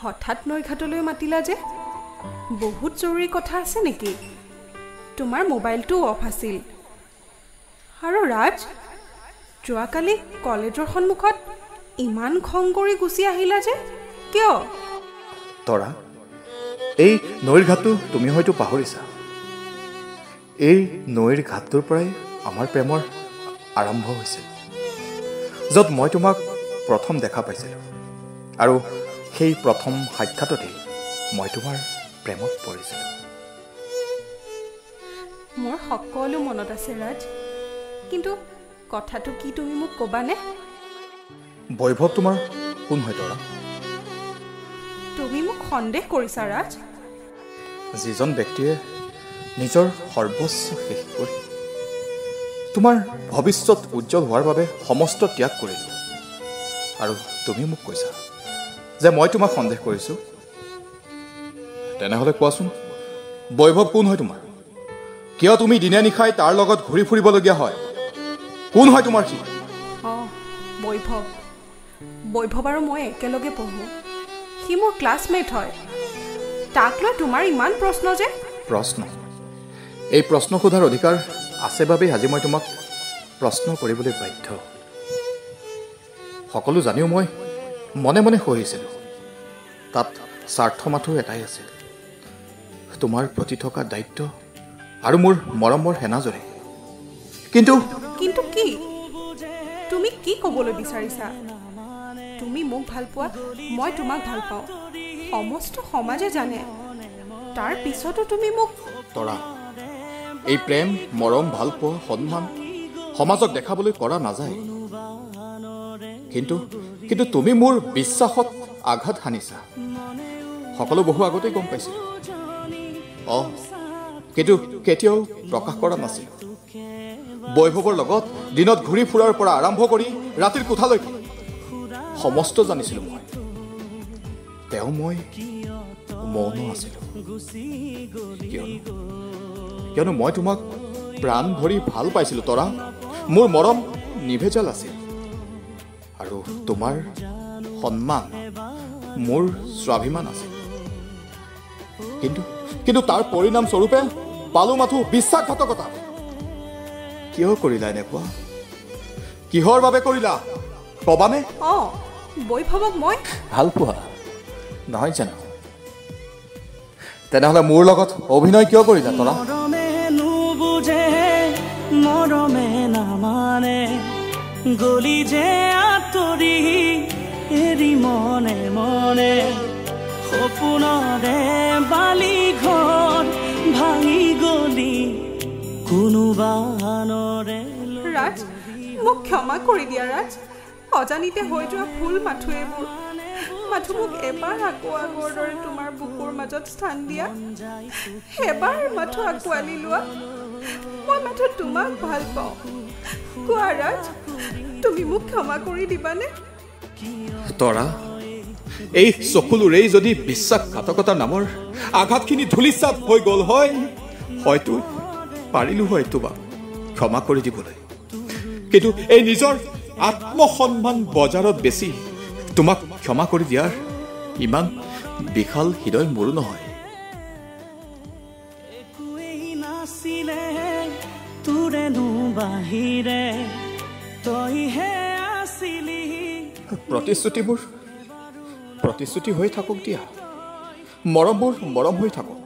হঠাৎ নৈঘাটলৈ মাতিলা যে, বহুত জৰুৰী কথা আছে নেকি? তোমাৰ মোবাইলটোও অফ আছিল। আৰু ৰাজ, যোৱাকালি কলেজৰ সন্মুখত ইমান খং কৰি গুচি আহিলা যে, কিয়? তৰা, এই নৈৰ ঘাটটো তুমি হয়তো পাহৰিছা। এই নৈৰ ঘাটটোৰ পৰাই আমাৰ প্ৰেমৰ আৰম্ভ হৈছিল, য'ত মই তোমাক প্ৰথম দেখা পাইছিলোঁ আৰু সেই প্ৰথম সাক্ষাততেই মই তোমাৰ প্ৰেমত পৰিছিলোঁ। মোৰ সকলো মনত আছে ৰাজ, কিন্তু কথাটো কি তুমি মোক ক'বানে? বৈভৱ তোমাৰ কোন হয় তৰা? তুমি মোক সন্দেহ কৰিছা ৰাজ? যিজন ব্যক্তিয়ে নিজৰ সৰ্বস্ব শেষ কৰি তোমাৰ ভৱিষ্যত উজ্জ্বল হোৱাৰ বাবে সমস্ত ত্যাগ কৰিলোঁ, আৰু তুমি মোক কৈছা যে মই তোমাক সন্দেহ কৰিছোঁ। তেনেহ'লে কোৱাচোন, বৈভৱ কোন হয় তোমাৰ? কিয় তুমি দিনে নিশাই তাৰ লগত ঘূৰি ফুৰিবলগীয়া হয়? কোন হয় তোমাৰ সি? অঁ, বৈভৱ। বৈভৱ আৰু মই একেলগে পঢ়োঁ। সি মোৰ ক্লাছমেট হয়। তাক লৈ তোমাৰ ইমান প্ৰশ্ন যে? প্ৰশ্ন? এই প্ৰশ্ন সোধাৰ অধিকাৰ আছে বাবেই আজি মই তোমাক প্ৰশ্ন কৰিবলৈ বাধ্য। সকলো জানিও মই মনে মনে সহিছিলোঁ। তাত স্বাৰ্থ মাথো এটাই আছিল, তোমাৰ প্ৰতি থকা দায়িত্ব আৰু মোৰ মৰমৰ হেনাজৰি। কিন্তু কিন্তু কি? তুমি কি ক'বলৈ বিচাৰিছা? তুমি মোক ভাল পোৱা, মই তোমাক ভাল পাওঁ, সমস্ত সমাজে জানে। তাৰ পিছতো তুমি মোক? তৰা, এই প্ৰেম, মৰম, ভালপোৱা, সন্মান সমাজক দেখাবলৈ কৰা নাযায়। কিন্তু কিন্তু তুমি মোৰ বিশ্বাসত আঘাত হানিছা। সকলো বহু আগতেই গম পাইছিলোঁ, অঁ, কিন্তু কেতিয়াও প্ৰকাশ কৰা নাছিলোঁ। বৈভৱৰ লগত দিনত ঘূৰি ফুৰাৰ পৰা আৰম্ভ কৰি ৰাতিৰ কোঠালৈকে সমস্ত জানিছিলোঁ মই। তেওঁ মই মৌন আছিলোঁ, কিয়নো মই তোমাক প্ৰাণ ভৰি ভাল পাইছিলোঁ তৰা। মোৰ মৰম নিভেজাল আছিল আৰু তোমাৰ সন্মান মোৰ স্বাভিমান আছিল। কিন্তু কিন্তু তাৰ পৰিণাম স্বৰূপে পালো মাথো বিশ্বাসঘাতকতা। কিয় কৰিলা এনেকুৱা? কিহৰ বাবে কৰিলা কবানে? অঁ, বৈভৱক মই ভাল পোৱা নহয় জানো? তেনেহ'লে মোৰ লগত অভিনয় কিয় কৰিলা তৰা? মৰমে নুবুজে, মৰমে নামানে, গলি যে আঁতৰি এৰি মনে মনে, সপোনৰে বালি ঘৰ ভাঙি গলি কোনোবা আনৰে। ৰাজ, মোক ক্ষমা কৰি দিয়া ৰাজ। অজানিতে হৈ যোৱা ভুল মাথো এইবোৰ। মাথো মোক এবাৰ আকৌ আগৰ দৰে তোমাৰ বুকুৰ মাজত স্থান দিয়া, এবাৰ মাথো আঁকোৱালি লোৱা। মই মাথো তোমাক ভাল পাওঁ। কোৱা ৰাজ, তুমি মোক ক্ষমা কৰি দিবানে? তৰা, এই চকুলোৰেই যদি বিশ্বাসঘাতকতাৰ নামৰ আঘাতখিনি ধূলিচাত হৈ গ'ল হয়, হয়তো পাৰিলো হয় তোমাক ক্ষমা কৰি দিবলৈ। কিন্তু এই নিজৰ আত্মসন্মান বজাৰত বেছি তোমাক ক্ষমা কৰি দিয়াৰ ইমান বিশাল হৃদয় মোৰো নহয়। একোৱেই নাছিলে তোৰেনো বাহিৰে, তইহে আছিলি। প্ৰতিশ্ৰুতিবোৰ প্ৰতিশ্ৰুতি হৈ থাকক দিয়া, মৰমবোৰ মৰম হৈ থাকক।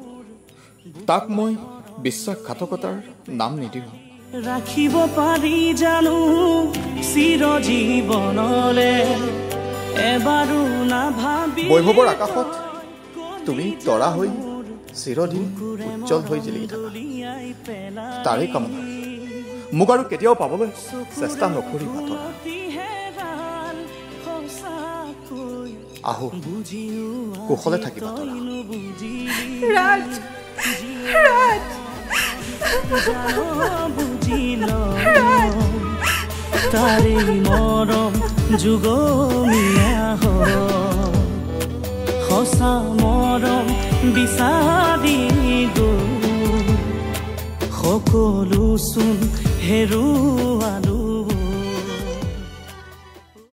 তাক মই বিশ্বাসঘাতকতাৰ নাম নিদিওঁ। ৰাখিব পাৰি জানো চিৰজীৱনলে, এবাৰো নাভাবি। বৈভৱৰ আকাশত তুমি তৰা হৈ চিৰদিন উজ্জ্বল হৈ জিলিকি থাকা, তাৰেই কামনা। মোক আৰু কেতিয়াও পাবলৈ চেষ্টা নকৰিবা তৰা। আহো, কুশলে থাকিবা তৰা। ৰাজ, ৰাজ, তাৰে মৰম যুগমীয়া সঁচা মৰম বিচাৰি গ'ল, সকলো চোন হেৰুৱালো।